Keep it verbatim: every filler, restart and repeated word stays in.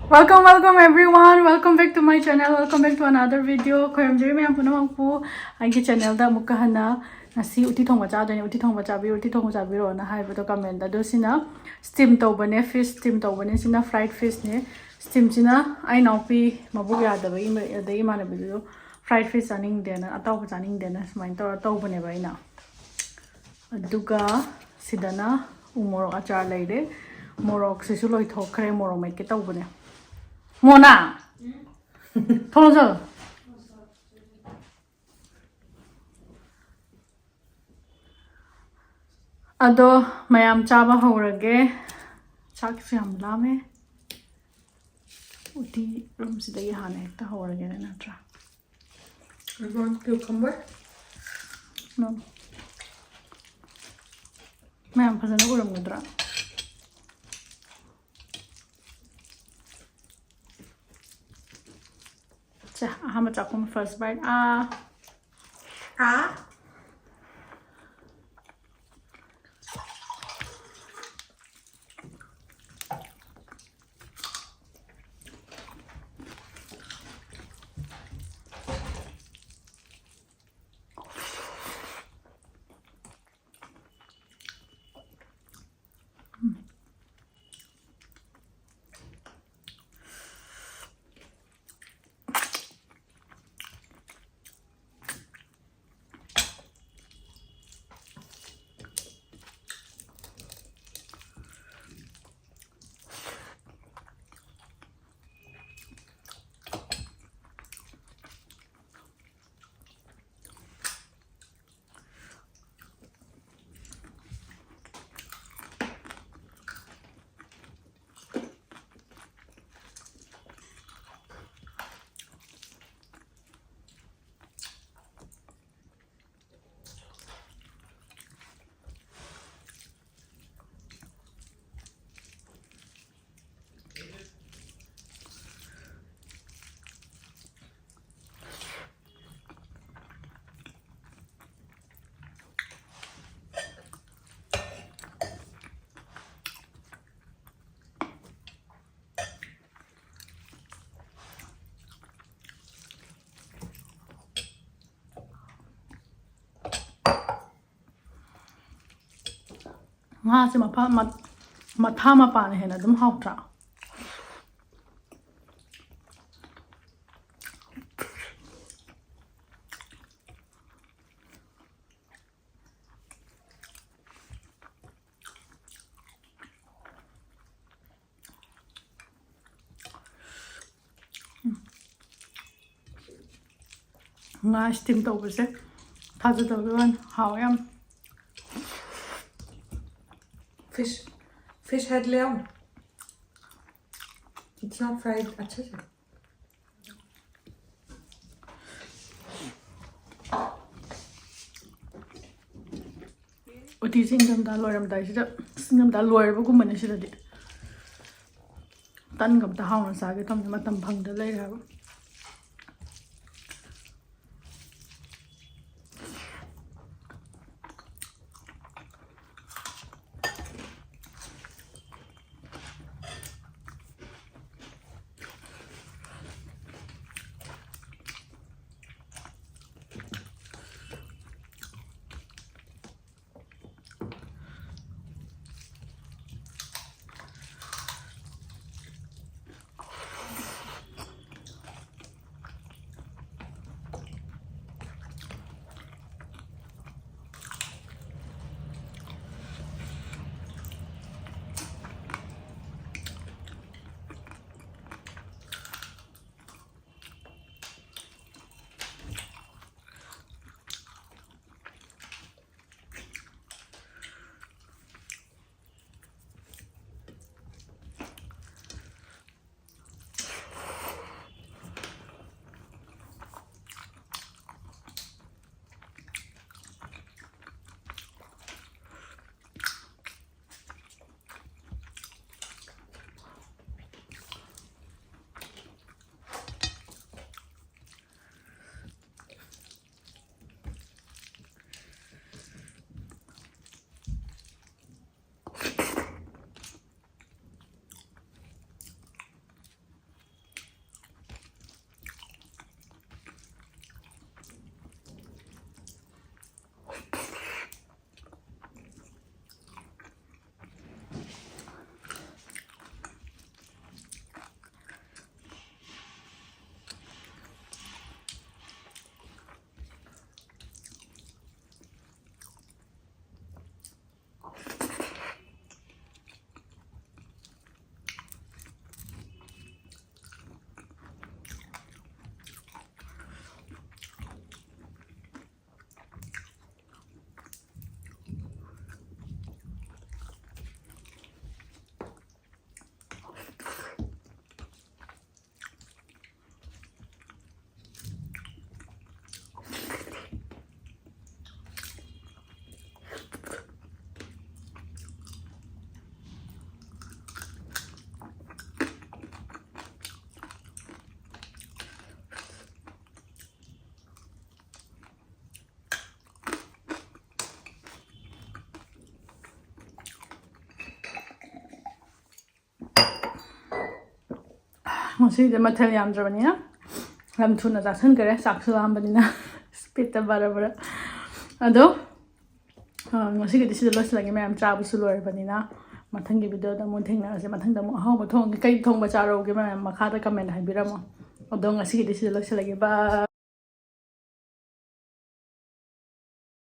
Welcome, welcome everyone. Welcome back to my channel. Welcome back to another video. ꯈꯣꯏꯔꯝꯖꯔꯤ ꯃꯌꯥꯝ ꯄꯨꯝꯅꯃꯛꯄꯨ ꯑꯩꯒꯤ channelꯗ ꯑꯃꯨꯛꯀ ꯍꯟꯅ꯫ ꯉꯁꯤ ꯎꯇꯤ ꯊꯣꯡꯕ ꯆꯥꯗꯣꯏꯅꯦ꯫ ꯎꯇꯤ ꯊꯣꯡꯕ ꯆꯥꯕꯤꯔꯣ, ꯎꯇꯤ ꯊꯣꯡꯕ ꯆꯥꯕꯤꯔꯣꯅ ꯍꯥꯏꯕꯗꯣ commentꯗ꯫ ꯑꯗꯣ ꯁꯤꯅ steam ꯇꯧꯕꯅꯦ, fish steam ꯇꯧꯕꯅꯦ꯫ ꯁꯤꯅ fried fishꯅꯦ꯫ Steamꯁꯤꯅ ꯑꯩ ꯏꯅꯥꯎꯄꯤ ꯃꯕꯨꯛ ꯌꯥꯗꯕꯒꯤ, ꯑꯗꯒꯤ ꯏꯃꯥꯟꯅꯕꯤꯗꯨꯁꯨ fried fish ꯆꯥꯅꯤꯡꯗꯦꯅ, ꯑꯇꯥꯎꯕ ꯆꯥꯅꯤꯡꯗꯦꯅ ꯁꯨꯃꯥꯏꯅ ꯇꯧꯔ ꯇꯧꯕꯅꯦꯕ ꯑꯩꯅ꯫ ꯑꯗꯨꯒ ꯁꯤꯗꯅ ꯎ ꯃꯣꯔꯣꯛ ꯑꯆꯥꯔ ꯂꯩꯔꯦ꯫ ꯃꯣꯔꯣꯛꯁꯤꯁꯨ ꯂꯣꯏꯊꯣꯛꯈ꯭ꯔꯦ, ꯃꯣꯔꯣꯛ ꯃꯦꯠꯀꯦ ꯇꯧꯕꯅꯦ꯫ ꯃꯣꯅꯥ, ꯊꯣꯡꯁꯨ꯫ ꯑꯗꯣ ꯃꯌꯥꯝ ꯆꯥꯕ ꯍꯧꯔꯒꯦ꯫ ꯆꯥꯛꯁꯨ ꯌꯥꯝ ꯂꯥꯝꯃꯦ꯫ ꯎꯇꯤ ꯔꯨꯝꯁꯤꯗꯒꯤ ꯍꯥꯟꯅ ꯍꯦꯛꯇ ꯍꯧꯔꯒꯦꯅꯦ, ꯅꯠꯇ꯭ꯔꯥ? You want cucumber? No. ꯃꯌꯥꯝ ꯐꯖꯅ ꯎꯔꯝꯒꯗ꯭ꯔꯥ? ꯁꯦ, ꯑꯍꯥꯟꯕ ꯆꯥꯛꯈꯨꯝ first bite꯫ ꯑꯥ꯫ ꯑꯥ꯫ ꯉꯥꯁꯦ ꯃꯐꯝ ꯃ-, ꯃꯊꯥ ꯃꯄꯥꯟꯅ ꯍꯦꯟꯅ ꯑꯗꯨꯝ ꯍꯥꯎꯇ꯭ꯔꯥ? ꯉꯥ steam ꯇꯧꯕꯁꯦ ꯊꯥꯖꯗꯕꯒꯤ ꯋꯥꯅꯤ, ꯍꯥꯎꯋꯦ ꯌꯥꯝ꯫ Fish, fish head ले आओ। It's not fried. अच्छा से। ꯎꯇꯤꯁꯦ ꯏꯪꯊꯝꯊꯥ ꯂꯣꯏꯔꯝꯗꯥꯏꯁꯤꯗ, ꯏꯪꯊꯝꯊꯥ ꯂꯣꯏꯔꯕꯒꯨꯝꯕꯅꯦ ꯁꯤꯗꯗꯤ꯫ ꯇꯟꯒ ꯑꯝꯇ ꯍꯥꯎꯅ ꯆꯥꯒꯦ ꯇꯧꯅꯤ, ꯃꯇꯝ ꯐꯪꯗ ꯂꯩꯔꯦ ꯍꯥꯏꯕ꯫ ꯁꯤꯗ ꯃꯊꯦꯜ ꯌꯥꯝꯗ꯭ꯔꯕꯅꯤꯅ ꯌꯥꯝ ꯊꯨꯅ ꯆꯥꯁꯤꯟꯈꯔꯦ, ꯆꯥꯛꯁꯨ ꯂꯥꯝꯕꯅꯤꯅ꯫ ꯏꯁꯄꯤꯠꯇ ꯕꯔ ꯕꯔ꯫ ꯑꯗꯣ, ꯑ, ꯉꯁꯤꯒꯤꯗꯤ ꯁꯤꯗ ꯂꯣꯏꯁꯤꯜꯂꯒꯦ꯫ ꯃꯌꯥꯝ ꯆꯥꯕꯁꯨ ꯂꯣꯏꯔꯕꯅꯤꯅ ꯃꯊꯪꯒꯤ ꯚꯤꯗꯤꯑꯣꯗ ꯑꯃꯨꯛ ꯊꯦꯡꯅꯔꯁꯦ꯫ ꯃꯊꯪꯗ ꯑꯃꯨꯛ ꯑꯍꯥꯎꯕ ꯊꯣꯡꯒꯦ꯫ ꯀꯩ ꯊꯣꯡꯕ ꯆꯥꯔꯛꯎꯒꯦ ꯃꯌꯥꯝ ꯃꯈꯥꯗ ꯀꯃꯦꯟ ꯍꯥꯏꯕꯤꯔꯝꯃꯣ꯫ ꯑꯗꯣ ꯉꯁꯤꯒꯤꯗꯤ ꯁꯤꯗ ꯂꯣꯏꯁꯤꯜꯂꯒꯦ꯫ ꯕꯥꯏ꯫